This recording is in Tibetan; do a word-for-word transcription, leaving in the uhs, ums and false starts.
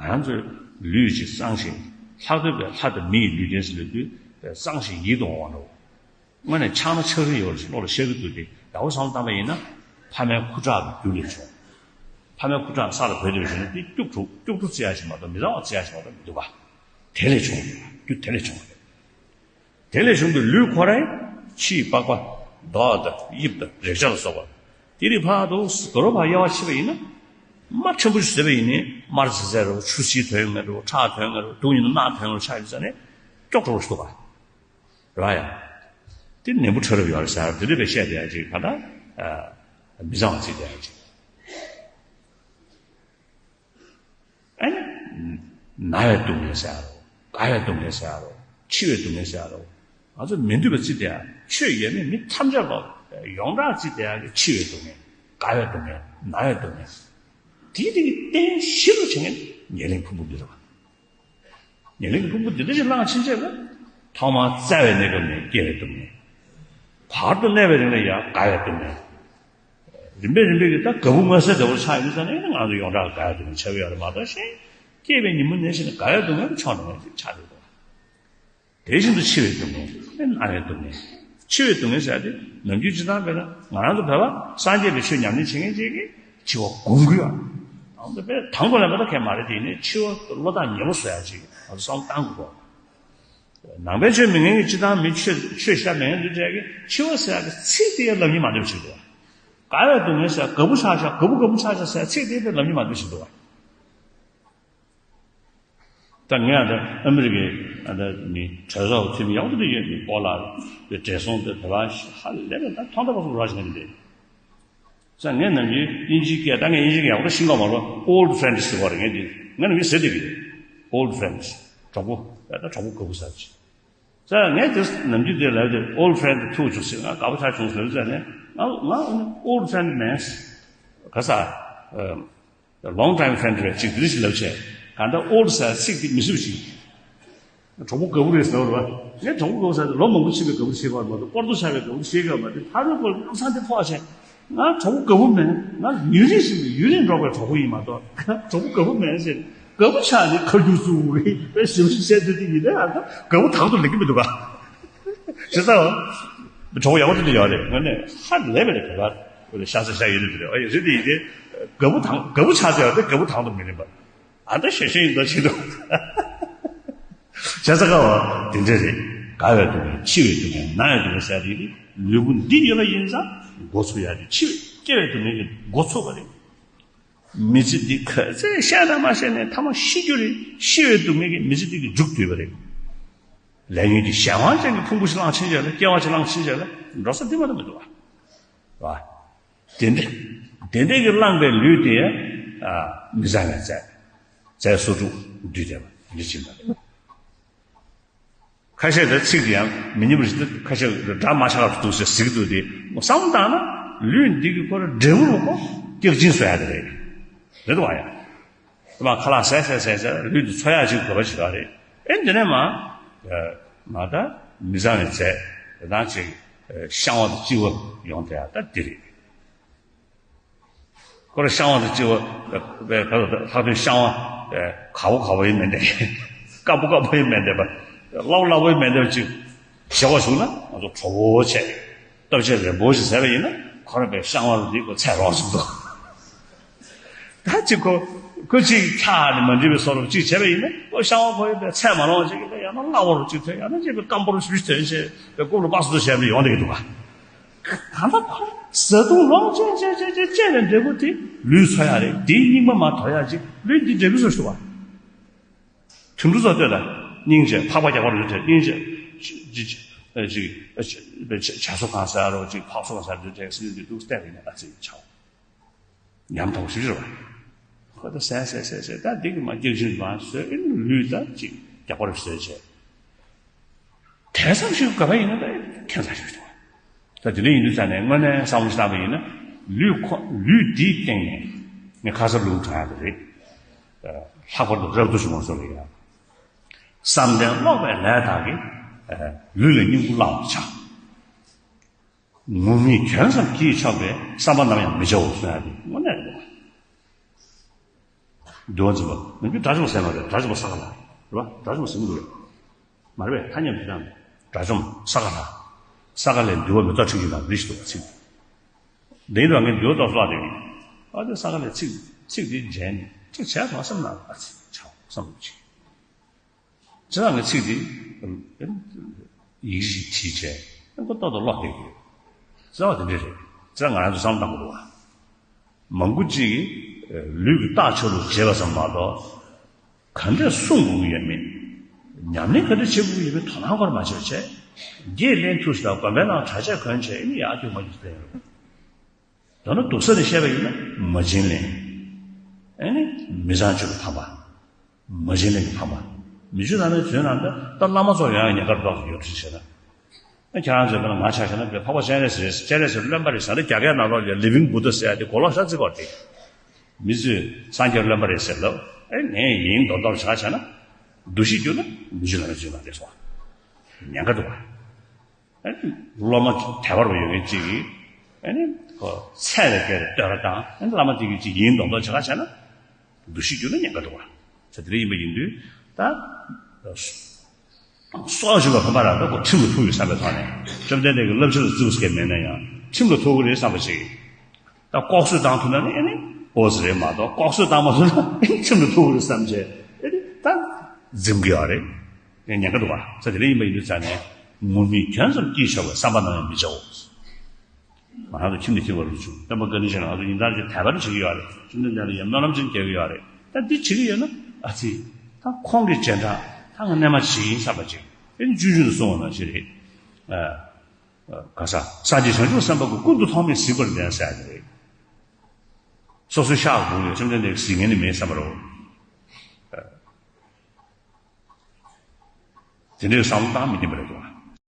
ང་ཚོའི་ལུས་ཅིག་གཙང་ཞིང་། ལྷག་ཏུ་པའི་ལྷ་དང་མི་ཡི་ལུས་རྟེན་ཟེར་ལབ་དུས་གཙང་ཞིང་ཡིད་དུ་འོང་བ་འདྲ་བོ། དངོས་གནས་ཆགས་ན་ཆགས་ཀྱི་ཡོད་རེད་ཟེར་བློ་ལ་ཤར་གྱི་འདུག་སྟེ། ཡག་པོ་བསམ་བློ་བཏང་པ་ཡིན་ན། ཕ་མའི་ཁུ་ཁྲག་གི་རྒྱུ་ལས་བྱུང་། ཕ་མའི་ཁུ་ཁྲག་ས་ལ་བུད་དེ་བྱུང་ན་དེ་སྐྱུག་བྲོ་སྐྱུག་བྲོ་བརྩི་ཡ་ཞིག་མ་གཏོགས། མི་གཙང་བ་བརྩི་ཡ་ཞིག་མ་གཏོགས་མི་འདུག་ག། དེ་ལས་བྱུང་། རྒྱུ་དེ་ལས་བྱུང་བ་རེད། དེ་ལས་བྱུང་བའི་ལུས་ཁོ་རང་ཕྱིའི་པགས་པ། མདོག་དང་དབྱིབས་དང་རེག་བྱ་ལ་སོགས་པ། དེ་རིགས་ཕར་དུ་དོ་རུང་ཕར་དབྱེ་བ་ཕྱེ་བ་ཡིན་ན། དམར་ཕྲན་བུ་ཞིག་བཟོས་པ་ཡིན་ནའི་དམར་ཙེ་ཙེ་རེད་བ། ཆུ་སིལ་ཐོན་ཡོང་གི་རེད་བ། ཁྲག་ཐོན་གྱི་རེད་བ། དུག་ཡིན་ན་རྣག་ཐོན་གྱི་རེད་བ། ཆགས་ཡོང་དུས་ཙ་ནས་སྐྱུག་བྲོ་བོ་ཞིག་འདུག་ག། རེད་བ་ཡ། དེ་ནད་འབུ་ཕྲ་རབ་ཡོད་རེད་ཟེར། དེ་འདྲ་བའི་བཤད་བསྡད་ཡ་ཅིག་ག་ད། མི་གཙང་བ་བརྩི་བསྡད་ཡ་ཅིག། ཨ་ནི། ན་བའི་སྡུག་བསྔལ་ཟེར་ཡ་རོ། རྒ་བའི་སྡུག་བསྔལ་ཟེར་ཡ་རོ། འཆི་བའི་སྡུག་བསྔལ་ཟེར་ཡ་རོ། ང་ཚོ་མི་འདུས་པ་བརྩི་བསྡད་ཡ། ཆོས་ཡོད་མེད་མི་ཐམས་ཅད་ལ་ཡོངས་གྲགས་བརྩི་བསྡད་ཡ་གི་འཆི་བའི་སྡུག་བསྔལ། རྒ་བའི་སྡུག་བསྔལ། ན་བའི་སྡུག་བསྔལ། དེའི་རིགས་ཀྱི་རྟེན་གཞི་རུ་བྱེད་མཁན་ཉེར་ལེན་ཕུང་པོ་འདི་རེད་བ། ཉེར་ལེན་གྱི་ཕུང་པོ་འདི་འདྲ་ཞིག་བླངས་ཕྱིན་ཆད་ལ། ཐོག་མར་བཙའ་བའི་གནས་སྐབས་ནས་སྐྱེ་བའི་སྡུག་བསྔལ། བར་དུ་གནས་པའི་རིང་ལ་ཡང་རྒ་བའི་སྡུག་བསྔལ། རིམ་པས་རིམ་པས་ཀྱིས་ད་རྒ་བུ་མངོན་གསལ་དོད་པོ་ཆགས་ཡོང་དུས་ཙ་ནས་ང་ཚོ་ཡོངས་གྲགས་རྒ་བའི་སྡུག་བསྔལ་ཆགས་ཀྱི་ཡོད་རེད་མ་གཏོགས། གཞན་སྐྱེས་པའི་ཉིན་མོ་ནས་བྱས་ནས་རྒ་བའི་སྡུག་བསྔལ་དེ་ཆགས་མྱོང་མེད་པ་ཆགས་ཀྱི་འདུག། དེ་བཞིན་དུ་འཆི་བའི་སྡུག་བསྔལ། ན་བའི་སྡུག་བསྔལ། འཆི་བའི་སྡུག་བསྔལ་ཟེར་ཡ་དེ་ནམ་རྒྱུན་སྤྱིར་བཏང་དཔེར་ན་ང་རང་ཚོ་བོད་པ་སངས་རྒྱས་པའི་ཆོས་ཉམས་ལེན་བྱེད་མཁན་ཅིག་གིས་འཆི་བ་སྒོམ་དགོས་ཡ། དང་དུ་དཔེ་དང་དུ་ལེན་པ་ད་གལ་མ་རེད། དེ་ནས་འཆི་བ་བློ་ཐག་ཉེ་པོ་བཟོ་ཡ་ཅིག་ང་ཚོ་བསམ་བློ་བཏང་དགོས་གོ། ནང་པའི་ཆོས་མི་ཉན་གྱི་སྤྱིར་བཏང་མི་ཆོས་ཆོས་ཤ་མི་ཉན་འདི་འདྲ་གི་འཆི་བ་ཟེར་ཡ་གི་ཚིག་དེ་ཡང་ལབ་སྙིང་མ་འདོད་པ་ཞིག་འདུག། རྒ་བའི་སྡུག་བསྔལ་ཟེར། རྒ་བུ་ཆགས་ཤག། རྒ་བུ་རྒ་བུ་ཆགས་ཤག་ཟེར་ཚིག་དེ་དེ་ལབ་སྙིང་མ་འདོད་ཞིག་འདུག། ད་ངས་ད་ཨ་མི་རི་ཀའི་ཨ་ད་ནི་གྲོས་ཚོགས་འཐུས་མི་ཡག་པོ་དེ་ཡོད་ནི་སྤོ་ལགས་དེ་བགྲེས་སོང་དེ་བོད་པ་ཧ་ལས་པའི་ད་ཐོག་མཐའ་བར་གསུམ་རོགས་བྱེད་མཁན་དེ། ས་ངས་ནམ་རྒྱུན་དབྱིན་ཇིའི་སྐད། ད་ངས་དབྱིན་ཇིའི་སྐད་ཡག་པོ་ཤེས་ཀྱི་མ་རེད། Old friends ཟེར་བ་རེད། ངས་འདི་ངས་ནམ་རྒྱུན་ཟེར་བསྡད་ཀྱི་ཡོད། Old friends གྲོགས་པོ། ད་གྲོགས་པོ་དགའ་པོ་ཟེར་གྱི། ས་ངས་དེ་ནམ་རྒྱུན་དེ་ལབ་དེ་Old friend ཐུག་བྱུང་ཟེར། ང་དགའ་པོ་ཆགས་བྱུང་ཟེར་ཟེར་ནས། ང་ང་Old friend མེད། ག་ས་ཨ་long time friend རེད་ཅིག་འདི་ཞིག་ལབ་བྱས། གང་ལྟར་Old ཟེར་ཚིག་འདི་མི་བཟོད་ཅིག། གྲོགས་པོ་དགའ་པོ་རེད་ཟེར་བ་རེད་བ། ངས་གྲོགས་པོ་དགའ་པོ་ཟེར་ཏེ་ལོ་མང་པོ་ཕྱིན་པའི་དགའ་པོ་ཤེས་པ་མ་གཏོགས། སྤོར་ཏོ་ཆགས་པའི་དགའ་པོ་ཤེས་ཀྱི་མ་རེད། ཕ་རོལ་པོ་ལམ་སང་དེ་ཕོག་བྱས། ང་གྲོགས་པོ་དགའ་པོ་མེད། ང་ཡུན་རིང་ཞིག་ནས་ཡུན་རིང་འགྲོགས་པའི་གྲོགས་པོ་ཡིན་མ་གཏོགས། གྲོགས་པོ་དགའ་པོ་མེད་ཟེར། དགའ་པོ་ཆགས་ནས་ཁ་རྒྱུག་བཙུགས་པའི་ཞིབ་ཞིབ་བཤད་དུས་དེ་ཡིན་ན་ཡང་དགའ་པོ་དང་དུ་ལེགས་ཀྱི་མི་འདུག་ག། བྱས་ཙང་། གྲོགས་པོ་ཡག་པོ་དེ་འདྲ་ཡོད་རེད། དངོས་གནས་ཧ་ལས་པ་རེད། བོད་པ་ཤ་ཚ་ཤ་ཡོད་ནི་དེ་རེད། ཨ་ཡོད་རེད་དེ་ཡིན་ཏེ། དགའ་པོ་དང་དགའ་པོ་ཆགས་ཚར་ཡོད་དེ་དགའ་པོ་དང་དུ་མི་ལེན་པ། ཨ་ད་ཞེ་ཞེ་ཡིན་ད་ཆེ་འདུག། བྱས་ཙང་དགའ་བ་དེ་འདྲ་རེད། རྒ་བའི་སྡུག་བསྔལ། འཆི་བའི་སྡུག་བསྔལ། ན་བའི་སྡུག་བསྔལ་ཟེར་ཡ་དེ་ནི་ལུས་པོ་འདི་ཡོད་པ་ཡིན་ཙང་འགོ་ཚུགས་ཡ་དེ། འཆི་བའི་སྐྱེ་བའི་སྡུག་བསྔལ་གྱི་འགོ་ཚུགས་པ་རེད། མི་ཚེ་འདི་ག་ཚད་བཤད་ན་མ་བཤད་ནས་ཐ་མ་ཤི་རྒྱུ་རེད། ཤི་བའི་སྡུག་བསྔལ་གྱིས་མི་ཚེ་འདི་གི་མཇུག་བསྡུས་པ་རེད། ལས་ཉོན་གྱི་གཞན་དབང་ཅན་གྱི་ཕུང་པོ་ཞིག་བླངས་ཕྱིན་ཆད་ལ། སྐྱེ་བ་ཞིག་བླངས་ཕྱིན་ཆད་ལ་འགྲོ་ས་འདི་མ་གཏོགས་མི་འདུག་བ། དེ་འདྲ་དེ་འདྲ་གི་བླངས་པའི་ལུས་དེ་ཨ་མི་གཙང་བའི་རྫས། རྫས་སོ་དྲུག་འདུས་བསྡད་པ་འདི་ཕྱིན་པ་རེད། ཁ་ཤས་དེ་ཚིག་དེ་ཡང་མི་སྙན་པོ་ཞིག་འདུག། ཁ་ཤས་སྒྲ་མ་ཆགས་པ་འདུག་ཟེར་ཟེར་གྱི་འདུག་སྟེ། བསམ་བློ་བཏང་ན་ལུས་འདི་གི་ཁོ་ར་འབྲས་བུ་རུ་ཁོ་སྐྱག་གཅིན་བཟོ་ཡ་དེ་རེད། རེད་འདུག་བ་ཡ། དེ་མ་ཁ་ལག་ཟས་ཟས་ཟས་ཟས་ལུས་འདི་འཚོ་ཡ་ཅིག་དགོས་པ་ཞིག་རེད། ཨེ་འདི་ནས་མ་མ་ད་མི་གཙང་བའི་རྫས་དེ་དང་ཅིག་བཤང་བ་དང་གཅི་བ་ཡོང་དེ་ཡ་ད་འདི་རེད། ཁོ་ར་བཤང་བ་དང་གཅི་བ་བས་ལྷག་དོན་བཤང་བ་དཀར་པོ་དཀར་པོ་ཡིན་མེད་འདྲ། དཀར་པོ་དཀར་པོ་ཡིན་མེད་འདྲ་བ། སླ་པོ་སླ་པོ་ཡིན་མེད་འདྲ་བ་ཅིག་བཞག་པ་བྱུང་ན་ང་ཚོ་གྲོགས་པོ་བྱས། སྟོབས་ཆེ་རན་པོ་ཞིག་ཟེར་བ་ཡིན་ན་ཁོ་ར་བས་བཤང་བ་རུ་འདི་ཁོ་ཚད་རོགས་སུ་འདུག། ད་ཅིག་ཁོ་ཁོ་ཅིག་ཁྲག་ནི་མ་འདྲི་བའི་བཟོ་རུ་ཅིག་བྱས་པ་ཡིན་ན་ཁོ་བཤང་བ་ཁོ་ཡི་བས་ཚད་མ་རོགས་ཅིག་ཡང་ན་སླ་པོ་རུ་ཅིག་ཐོན། ཡང་ན་ཅིག་བས་སྐམ་པོ་རུ་ཞུ་ཐོན་བྱས་བས་ཀུ་རུ་པ་སུ་དུ་བྱས་པ་ཡོང་བསྡད་ཀྱི་འདུག་ག། ད་ལྟ་ཁོ་བཟའ་བཏུང་ལོངས་སྤྱད་སྤྱད་སྤྱད་སྤྱད་ནས་འབྲས་བུ་དེ་ལུས་འཚོ་ཡ་རེད། དེའི་སྙིགས་མ་མ་དོར་ཡ་ཅིག་ལུས་འདི་འབྲས་བུ་བཟོ་ཞུ་བ། དུད་འགྲོ་ཚོ་ལྟོས་དང་། སྙིང་རྗེ་ཕག་པ་རྒྱག་པ་རུ་དེ་སྙིང་རྗེ། ཅིག་ཅིག་བྱ་སོ་གང་ཟ་རོ་ཅིག་ཕག་སོ་གང་ཟ་རོ་དེ་སྲིད་དུ་སྟེགས་ཡིན་ན་ད་ཚིག་ཆའོ། ཉམས་ཐོག་ཞིག་རེད་བ། ཁོ་ད་ཟས་ཟས་ཟས་ཟས་ད་འདི་གི་མ་སྐྱག་གཅིན་མ་བཟོས་ཨེ་ལུས་ད་ཅིག་རྒྱག་པ་རེ་བཟོས་བྱས། དེ་ཙམ་ཞིག་ག་པ་ཡིན་ན་ད་ཁྱད་མཚར་ཞིག་འདུག། ད་དེ་འདྲ་ཡིན་དུས་ཙང་ནས་དངོས་གནས་བསམ་བློ་ཞིག་བཏང་པ་ཡིན་ན་ལུས་ཁོ་ལུས་འདིའི་སྟེང་ནས་ངས་ཁ་ས་ལུང་དྲངས་ཡ་དེ་རེད། ལྷག་པར་དུ་རབ་ཏུ་བྱུང་བ་ཚོ་ལ་ཡང་བསམ་གཏན་ཀློག་པའི་ལས་དག་གིས་ལུས་ལ་སྙིང་པོ་བླང་བར་བྱ། ངུར་སྨྲིག་གྱོན་ཙམ་གྱིས་ཆོག་པའི་བསམ་པ་ནམ་ཡང་མི་བྱའོ་གསུང་ཡ་དེ་དངོས་གནས་རེད། འདུལ་བ་འཛིན་པ་ནམ་རྒྱུན་དགྲ་བཅོམ་ཟེར་མ་རེད། དགྲ་བཅོམ་པ་ས་ག་ལ་རེད་པ། དགྲ་བཅོམ་ཟེར་གི་འདུག་རེད། མ་རེད་པས། ཐ་སྙད་དེ་དང་། དགྲ་བཅོམ་ས་ག་ལ། ས་ག་ལས་འདུལ་བ་མེ་ཏོག་ཁྲིད་ཀྱི་ནང་རིགས་ཤིག་འདུག་པ། ཚིག་འདི་འདྲ་ངས་འདུལ་བ་ཏོག་ཙམ་བཀླགས་དེ། ཨ་དེ་ས་ག་ལས་ཚིག་ཚིག་འདི་མཇལ་ནས་ཅིག་བྱས་སོང་སེམས་ནང་ཨ་ཚིག་ཆགས་བསམ་བློ་ཅིག་ཇི་ལྟར་ངས་ཚིག་འདི་ཡིག་གཟུགས་བྲིས་བྱས་ཁོ་ཏོག་ཏོག་ཀློག་བསྡད་ཀྱི་ཡོད། རྩ་བ་དེ་འདྲ་རེད། ཙི་ར་ང་རང་ཚོ་བསམ་བློ་བཏང་དགོས་འདུག་བ། མང་པོ་ཅིག་གིས་ལུས་ཀྱི་རྟགས་ཆོས་ལུགས་བྱེད་པ་ཙམ་མ་གཏོགས། ག་འདྲས་གསུང་དགོས་ཀྱི་ཡོད་མེད། ཉམས་ལེན་ག་འདྲས་བྱེད་དགོས་ཀྱི་ཡོད་མེད་དོ་སྣང་སྐོར་མ་བྱས་པ་བྱས། དགེ་ལེན་ཐུབ་ཟེར་དགོན་པའི་ནང་གྲྭ་ཆས་གོན་བྱས་ཨ་ནི་ཡར་རྒྱུག་མར་རྒྱུག་བྱས་ཡོད། མདོར་ན་སྡུག་ས་ནས་བཤད་པ་ཡིན་ན་མ་བྱིན་ལེན། ཨ་ནི་མི་ཚངས་སྤྱོད་ཀྱི་ཕམ་པ། མ་བྱིན་ལེན་གྱི་ཕམ་པ། མི་ཆོས་བླ་མའི་རྫུན་ནང་དུ་ད་བླ་མ་ཚོ་ཡང་ཉེན་ཁར་འགྲོ་གི་ཡོད་དུས་བྱས་ན། ཨ་ཁྱེད་རང་ཚོས་ད་ང་ཆ་བཞག་ན་འཕགས་པ་སྤྱན་རས་གཟིགས་རེད། སྤྱན་རས་གཟིགས་རློན་པ་རེད་ཟེར་ན་རྒྱ་སྐད་ནང་ལོགས་ལ་ལི་ཝིང་བུ་དྷ་ཟེར་ཡ་དེ་གོ་ལོག་ཤ་ཚིག་གོ་དེ། མི་ཚོས་སངས་རྒྱས་རློན་པ་རེད་ཟེར་ལབ། ཨེ་ངས་ཡིན་མདོག་མདོག་བྱ་བྱས་ན། འདུ་ཤེས་བསྒྱུར་ན་མི་ཆོས་བླ་མའི་རྫུན་མ་རེད་སོང་། ཉེན་ཁ་འདུག་བ། ཨེ་སློབ་མ་དད་པ་རུ་ཡོད་མཁན་གཅིག་གིས་ཨེ་ནི་ཁོ་ཚད་ལས་བརྒལ་བའི་བསྟོད་ར་བཏང་། ཨེ་ནི་བླ་མ་དེ་གིས་ཅིག་ཡིན་མདོག་མདོག་བྱ་བྱས་ན། འདུ་ཤེས་བསྒྱུར་ན་ཉེན་ཁ་འདུག་བ། ཚེ་འདི་འདྲ་ཡིན་པ་ཡིན་དུས་ད། སྲོག་ཤོར་བ་ཕན་པ་རང་ད་ཁོ་ཁྲིམས་ལ་ཐུག་ཡོད་བསམ་པའི་ཐོག་ནས་བཅོམ་ལྡན་འདས་ཀྱི་བསླབ་བྱ་ལ་བརྩི་བ་ཟེར་མཁན་མེད་ན་ཡང་ཁྲིམས་ལ་ཐུག་གི་རེད་བསམ་པ་ཞིག་ད་ལྐོག་གསོད་བཏང་ཐུབ་ན་ནི་ཨེ་ནི་ཨོ་ཙི་རེད་མ་གཏོགས་ལྐོག་གསོད་བཏང་མ་ཐུབ་ན་ཁྲིམས་ལ་ཐུག་གི་རེད་བསམ་བྱས་ཨེ་ནི་ད་འཛིན་གི་ཡོད་རེད། ཉེན་ཁ་འདུག་བ། ས་དེ་འདྲ་ཡིན་པ་ཡིན་དུས་ཙང་ནས་ངུར་སྨྲིག་གྱོན་ཙམ་སྐྱེས་ཆོག་པའི་བསམ་པ་ནམ་ཡང་མི་བྱའོ། ང་རང་ཚོ་ཁྱིམ་ནས་ཁྱིམ་བར་དུ་བྱུང་སྟོན་པ་བཀའ་དྲིན་ཆེ་ལ་ང་ཚོ་ཉིན་ལྟར་གྱི་དད་པ་རེ་བྱེད་ཀྱི་ཡོད་རེད། བཅོམ་ལྡན་འདས་ལ་ཡང་སྨོན་ལམ་ཅིག་རྒྱག་གི་ཡོད་རེད། ད་འདི་བྱེད་ཀྱི་ཡོད་ན་ཨ་ཙི། ད་ཁོང་གི་རྗེས་འབྲང་ད་ང་རྣལ་མ་བྱེད་ཀྱི་ཡིན་བསམ་པ་ཅིག་ཨེ་ནི་ཆུང་ཆུང་དུ་སོང་བ་ནང་བཞིན་རེད། ཨ། ག་ས་སངས་རྒྱས་བྱང་ཆུབ་སེམས་དཔའ་གི་ཀུན་ཏུ་མཐོང་མི་གཟིགས་པར་ལྡན་ཟེར་ཡ་དེ་རེད། སོ་སོའི་ཤག་དགུང་ཡོད་བཅོམ་ལྡན་འདས་གཟིགས་མཁན་ནི་མེད་བསམ་པ་རེད། དེ་འདྲའི་བསམ་བློ་བཏང་མི་བདེན་པ་རེད་འདུག